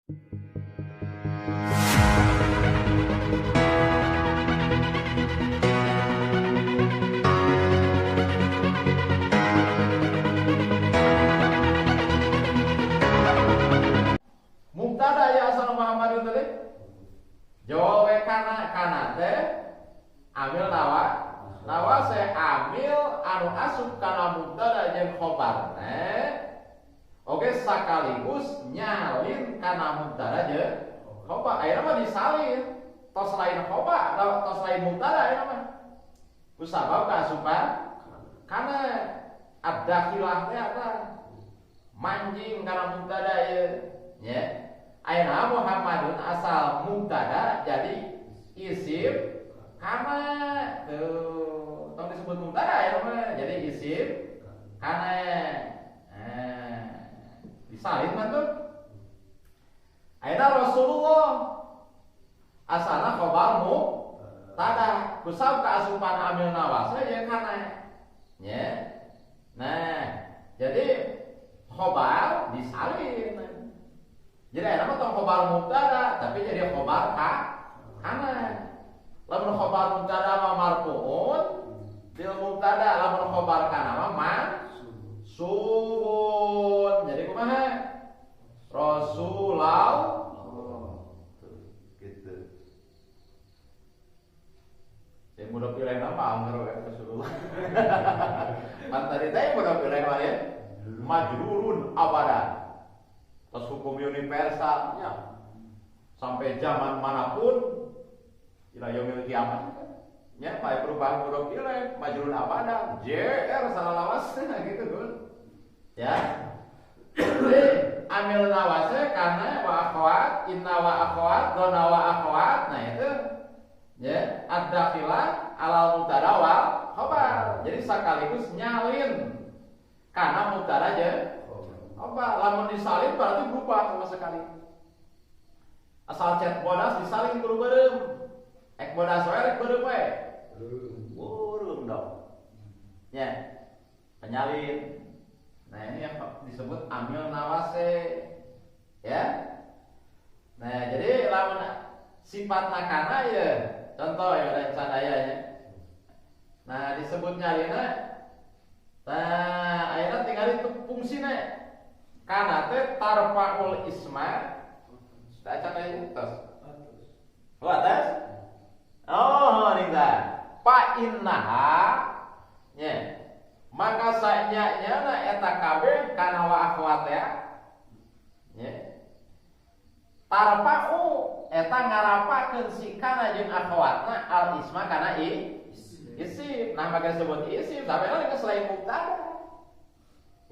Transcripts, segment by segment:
Mubtada ya asal Muhammadun tadi. Jawab we kana kana teh amil nawa nawase amil anu asup kana mubtada jeung khobarna. Oke sekaligus nyalin kana mubtada jeung khobar. Ayeuna mah disalin. Tos lain khobar, tos lain mubtada ayeuna mah. Kusabab kaasupan kana ad-dakhilah teh eta manjing kana mubtada ieu nya. Ayeuna Muhammadun asal mubtada jadi isim kana tuh tong disebut mubtada ayeuna mah jadi isim kana. Nah, disalin mah tuh. Ayeuna Rasulullah asalna khobar mubtada kusab kaasupan amil nawasa jeung kana nya. Nah, jadi khobar disalin. Jadi ayeuna mah tong khobar mubtada tapi jadi khobar ka kana. Lamun khobar mubtada mah marfuun bil mubtada, lamun khobar kana mah mansubun. Jadi kumaha? Rasulullah gitu. Saya mudah pilih nama anggar we Rasulullah. Pan tadi teh mudah pilih mah ya. Majrurun abadan. Terus hukum universal ya. Sampai zaman manapun ila yaumil kiamat. Ya, baik perubahan mudhof ilaih, majrurun abadan, JR salah lawas gitu Gun. Ya. Jadi amil nawase kana wa akhwat, inna wa akhwat, dona wa akhwat. Nah itu ya, ad-dakhilah alal mubtada wal khabar. Jadi sekaligus nyalin kana mubtada jeung khabar. Lamun disalin berarti berubah sama sekali. Asal cet bodas disalin kudu beureum. Ek bodas wae rek beureum we. Beureum dong. Ya. Penyalin. Nah, ini yang disebut amil nawase. Ya. Nah, jadi lamun sifat nakana ya, contoh ya dan sadayanya. Nah, disebut nyalina. Nah, ayeuna tinggal itu fungsina. Kana teh tarfaul isma. Tak acan aya tos. Oh, atas? Oh, ning tah. Fa innaha nya. Maka sanya na eta kabeh kana wa akhwat ya. Nya. Tarfa'u eta ngarapakeun si kana jeung akhwatna al isma kana isim. Nah, maka disebut isim sampai lagi selain mubtada.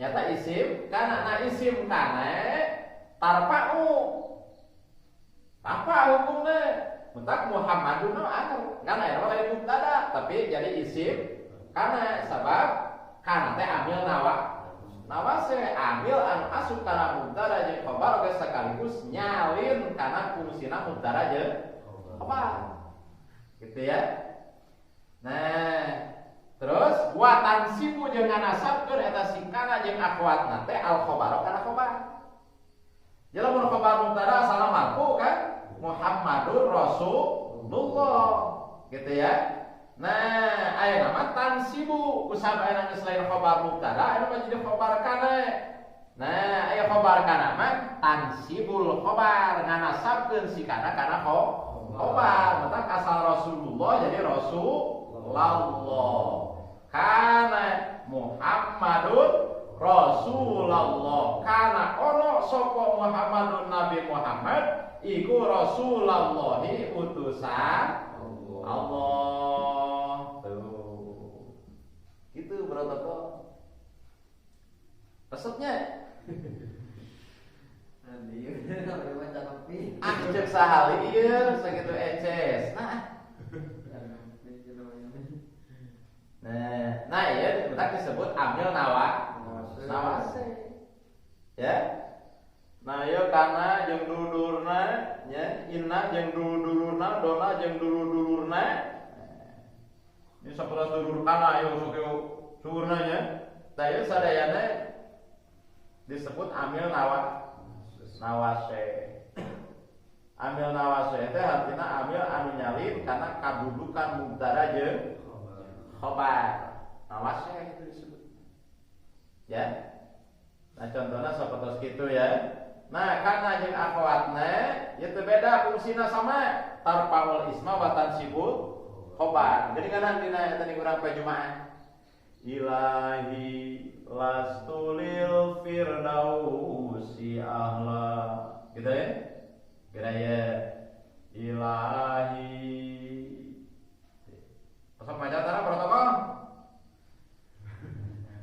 Nyata isim kana, nah isim kana tarfa'u. Apa hukumnya? Mentak Muhammadun anu ngan aya lain mubtada tapi jadi isim kana sabab kana teh amil nawa nawase amil anu asup kana mubtada jeung khabar oge sekaligus nyalin kana fungsina mubtada jeung khabar. Gitu ya. Nah, terus wa tansibu jeung nganasabkeun eta si kana jeung akhwatna teh al khabar kana khabar. Jadi lamun khabar mubtada asalna marfu kan Muhammadur Rasulullah gitu ya. Nah, aya nama tansibu kusab aya geus lain khabar mubtada aya mah jadi khabar kana. Nah, aya khabar kana mah tansibul khabar nganasabkeun si kana kana khabar. Matak asal Rasulullah jadi Rasulullah. Kana Muhammadun Rasulullah. Kana ono sapa Muhammadun Nabi Muhammad iku Rasulullahi utusan Allah. Tuh. Gitu protokol. Resepnya. Ah cek sahali ieu sakitu eces. Nah. Nah, ieu bentak disebut amil nawa nawase. Ya. Nah, ieu kana jeung dulurna nya, inna jeung dulurna, dona jeung dulurna. Ini saperas dulur kana ieu sok ieu suurna nya. Tah ieu sadayana disebut amil nawa nawase. Amil nawasih teh artina amil anu nyalin karena kadudukan mubtada jeung khobar. Nawasih itu disebut. Ya. Nah contohnya sapertos kitu ya. Nah kana jeung akhwatna ieu teu beda fungsina sama tarfaul isma wa tansibul khobar. Jadi kana dina eta ni urang poe Jumaah. Ilahi lastu lil firdausi ahla. Gitu ya. Geraya ilahi. Pasok maca tara protokol.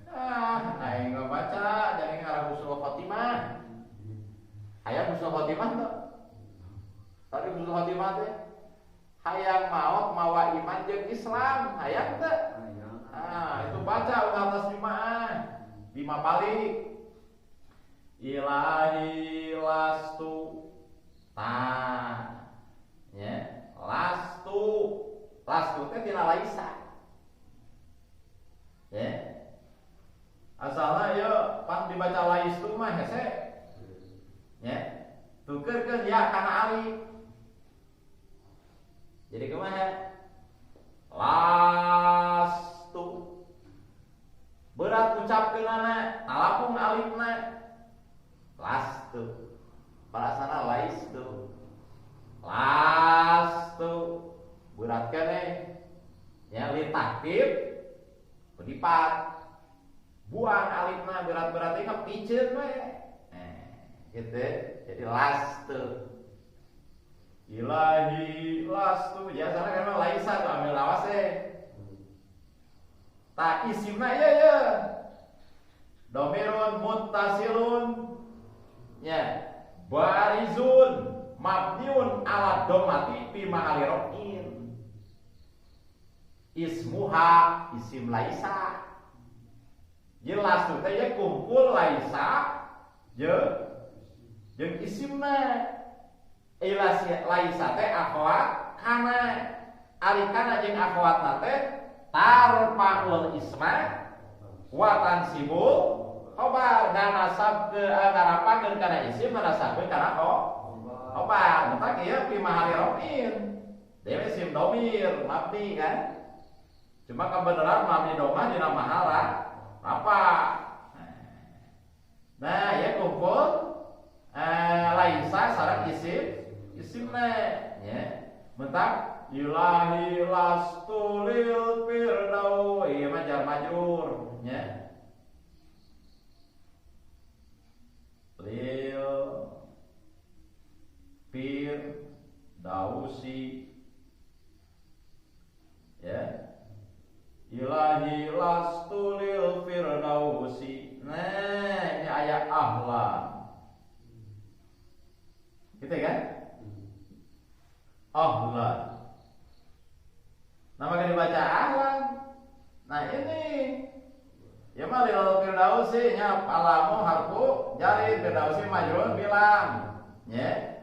Ah, aing baca jadi ngarah husnul khotimah. Hayang husnul khotimah tuh. Tadi husnul khotimah teh hayang maot mawa iman jeung Islam, hayang teu? Ah, itu baca ulah atas Jumaah 5 kali. Ilahi lastu. Tah. Nya, lastu. Lastu teh tina laisa. Ya. Asalna ieu pan dibaca laistu mah hese. Nya. Tukeurkeun ya kana alif. Jadi kumaha? Lastu. Berat ucapkeunana, talapung alifna. Lastu. Barasana laistu. Lastu. Berat keneh. Nya li takhfif beripat. Buang alifna berat-berat ieu piceun we. Gitu. Jadi lastu. Ilahi lastu. Biasana kan laisa tuh amil lawase. Ta isimna ieu ye. Domirun muttasilun. Nya. Barizun mabniun ala dhammati fi mahalli raf'in. Ismuha isim laisa. Jelas tuh teh ye kumpul laisa jeung isimna. Laisa teh akhwat kana. Ari kana jeung akhwatna teh tarfaul isma wa tansibul khobar. Nganasabkeun ngarapakeun kana isim nganasabkeun kana khobar. Mata kieu fi mahalli raf'in. Dewe isim domir mabni kan. Cuma kebenaran mabni domah dina mahal apa? Nah, ya kumpul laisa sareng isim isimna ya. Mentak ilahi lastu lil firdaus ieu mah jar majrur nya. Lil firdausi ya. Ilahi lastu lil firdausi. Nah, ini ayat ahlan. Gitu kan? Ahlan. Nama kan dibaca ahlan. Nah, ini ya mah lil firdausi nya alamu harfu jari firdausi majrur bilam. Ya.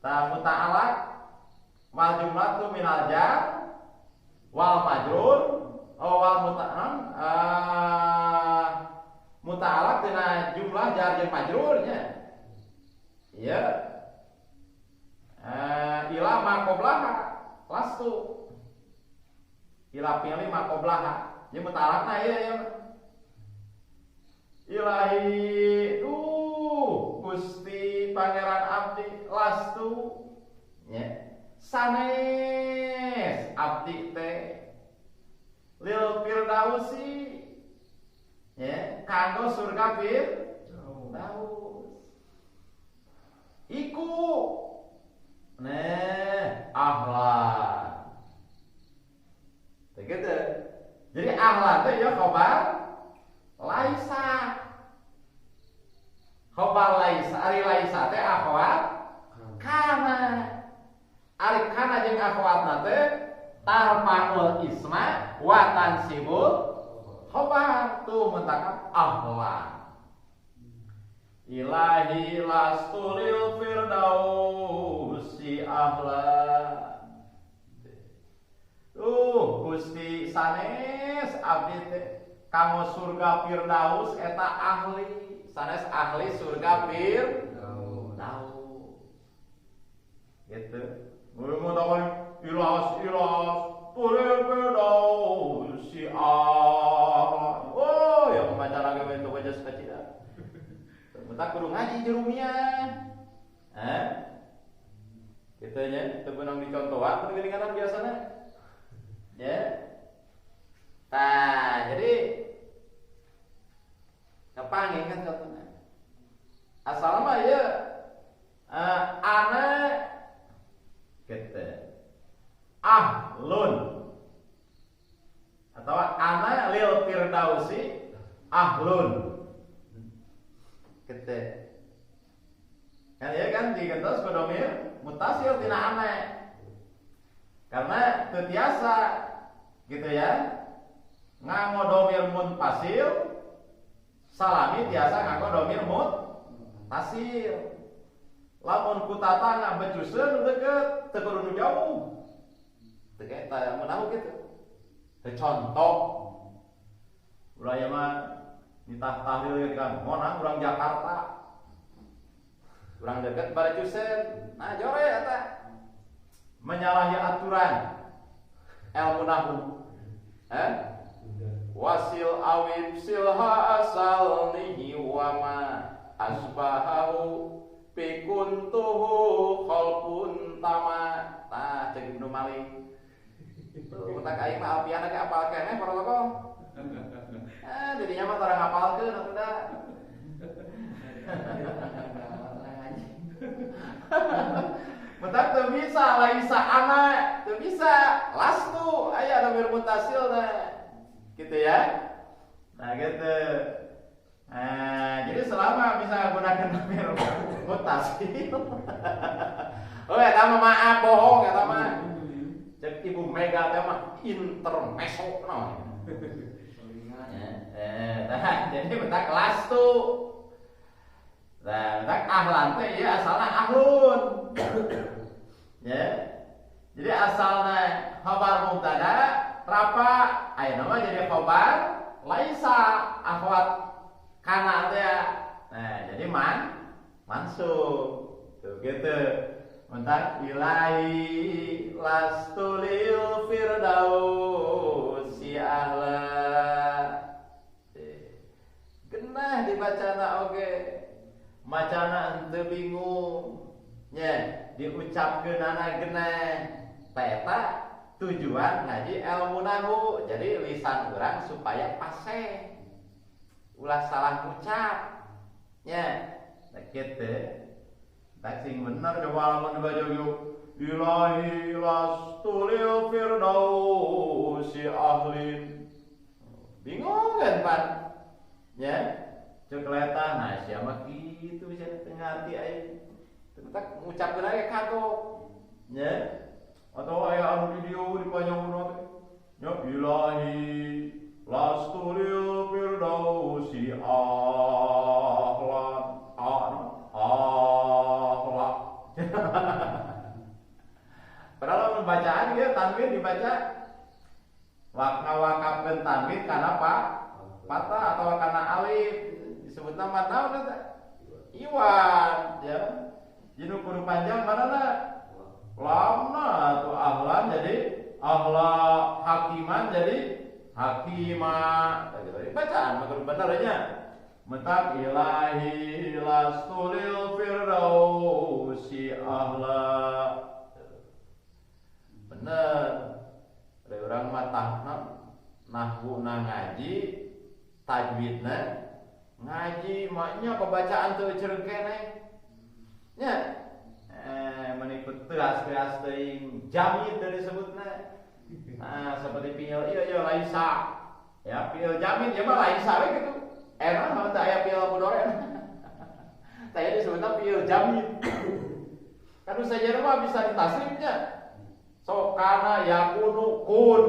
Ta muta'alaq wal jumlatu minal jar wal majrur wal muta'am muta'alaq dina jumlah jar jeung majrurnya. Ya. Ila ma qoblaha lastu. Ila fi'li ma qoblaha. Jeung muta'alaqna ieu ya. Ilahi Gusti Pangeran abdi lastu nya. Sanes abdi teh lil firdausi ya kanggo surga firdaus iku nah ahlan begitu. Jadi ahlan teh ya khobar laisa. Khobar laisa ari laisa teh akhwat kana. Ari kana jeung akhwatna teh tarfaul isma wa tansibul khobar tuh mentakam ahlan. Ilahi lastu lil firdausi ahlan. Gusti sanes abdi teh kanggo surga firdaus eta ahli. Sanes ahli surga firdaus. Gitu. Mun ilas ilas tulil firdausi ahla. Oh, yang membaca lagi itu baca sekecil. Bentar kudu ngaji jurumiyah. Eh? Gitu nya, teu beunang dicontohan geuningan biasana. Ya. Tah, jadi kepanggil kan contohnya. Asal mah ya ana gitu. Ahlun atau ana lil firdausi ahlun. Gitu. Kan ya kan digentos ku domir mutasil tina ana. Karena teu tiasa gitu ya. Nganggo domir munfasil salami tiasa nganggo domir mutasil. Lamun ku tatangga becuseun deket teu kudu nu jauh. Teu eta meunang kitu. Teu contoh. Ulah ieu mah nitah tahlil kan monang urang Jakarta. Urang deket barecuseun. Nah jore eta. Menyalahi aturan ilmu nahwu. Eh? Wasil awib silha asal nihi wama asbahahu pikuntuhu kholpun tama. Tah cek Ibnu Malik. Tuh tak aing mah alfiana ge apal keneh protokol. Eh jadinya mah tara ngapalkeun atuh da. Mentak teu bisa laisa ana, teu bisa lastu aya domir mutasilna. Gitu ya. Nah gitu. Nah, jadi selama bisa gunakan domir mutasil. Oh eta mah maaf bohong eta mah. Cek Ibu Mega teh mah intermezzo naon. Nah, jadi bentak lastu. Nah, bentak ahlan teh ieu asalna ahlun. Ya. Jadi asalna khabar mubtada rafa ayeuna mah jadi khabar laisa akhwat kana teh. Nah, jadi mansub. Tuh gitu. Mentak ilahi lastu lil firdausi ahla. Genah dibacana oge. Macana henteu bingung. Nya, diucapkeunana genah. Tah eta tujuan ngaji ilmu nahwu. Jadi lisan urang supaya paseh. Ulah salah ngucap. Nya, nah kitu. Tak sing bener coba lamun dibaca yuk. Ilahi lastu lil firdausi ahlin. Bingung kan Pak? Ya, cek letah, nah siapa gitu bisa ngerti aing. Tak ngucapkeun aya kagok. Ya. Atau aya anu di dieu di panjangna teh. Ya ilahi lastu lil firdausi ahlan. Ahla. Padahal pembacaan gitu tanwin dibaca wakafkeun tanwin karena apa? Patah atau karena alif disebutna mad naon eta? Iwan ya. Jadi kudu panjang mana lamna atau ahlan jadi ahla, hakiman jadi hakima. Bacaan mah kudu bener nya. Mentak ilahi lastu lil firdausi ahla. Bener. Ada orang mah tahna nahwuna ngaji, tajwidna ngaji, maknya pembacaan teu euceun keneh. Nya. Menikut teas-teas teuing jamid teu disebutna. Nah, seperti fiil ieu ieu laisa. Ya, fiil jamid ieu mah laisa we kitu. Enak mah teu aya fiil mudhari. Tah disebutna fiil jamid. Kan saja mah bisa ditasrifnya. So kana yakunu kun.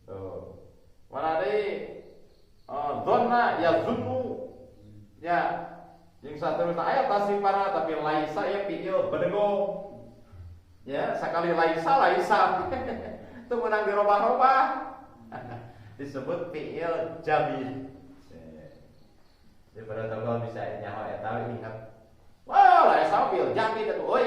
Tuh. Mana deui? Dhanna yazunnu. Ya. Jeung saterusna aya tasrifana tapi laisa ya fiil bedego. Ya, sakali laisa laisa. Teu meunang dirobah-robah. Disebut fiil jamid. Jadi protokol bisa nyaho eta ingat. Wah, laisa fiil jamid atuh euy.